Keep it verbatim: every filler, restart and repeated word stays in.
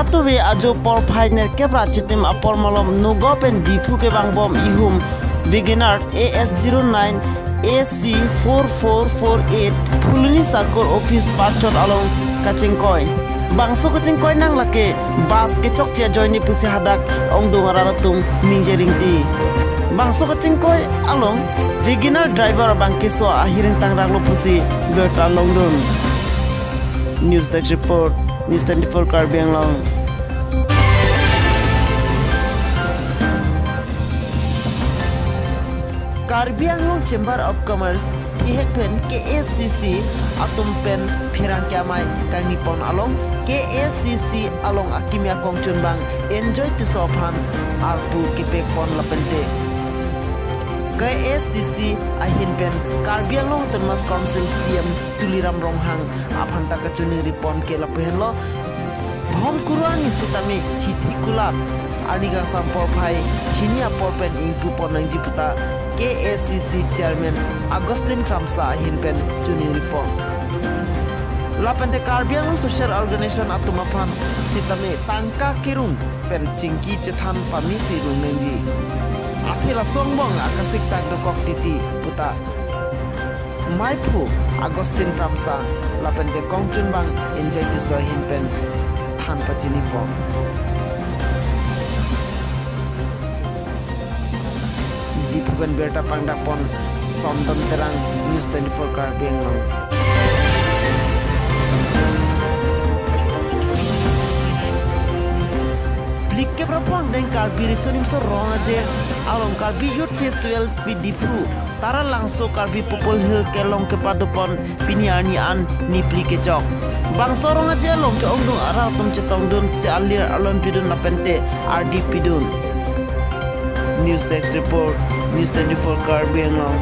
Atuve ajo porphai nerkep ra chitim apor malom Nagaon pen Diphu kevangbom ihum WagonR A S zero nine A C four four four eight Phuloni Circle Office parchot along kachingkoi. Bangso kachingkoi nang lake bus kechokche ajoine pusi hadak ongdung arat atum ningje ringti. Bangso kachingkoi along WagonR driver abang keso ahiring tangraklo pusi birta longdun. News Desk Report, News twenty-four Karbi Anglong. Karbi Anglong Chamber of Commerce thihek pen K A C C atum pen pherangke amei kangni pon along K A C C along akimi akongchun abang Enjoy Tisso aphan arpu kepek pon lapente K A C C ahin pen Karbi Anglong Autonomous Council C E M Tuliram Ronghang aphan ta kachiningri pon ke lapu henlo. Bhomkuru arni sitame hithi kulat arni kangsam porphai hini apor pen ingpu pon nangji puta K A C C Chairman Augustine Kramsa ahin pen chiningri pon. Lapente Karbi Anglong Social Organization atum aphan sitame tangka kerung pen chingki chethan pamesi rung nangji. Athe laso angbong akasik sak dokok titi puta maiphu Augustine Kramsa lapente kongchun abang Enjoy Tisso ahin pen than pachini pon. Diphu pen birta pangdak pon Sondon Terang, News twenty-four Karbi Anglong. Phlikep ra phongo angdeng Karbi Riso Nimso Rong Aje along Karbi Youth Festival pi Diphu Taralangso Karbi People Hill kelong kepado pon pini arni an niphli kechok. Bangso Rong Aje along ke-ongdung arat atum chetongdun, se alir alon pidun lapente ardi pidun. News Desk Report, News twenty-four Karbi Anglong.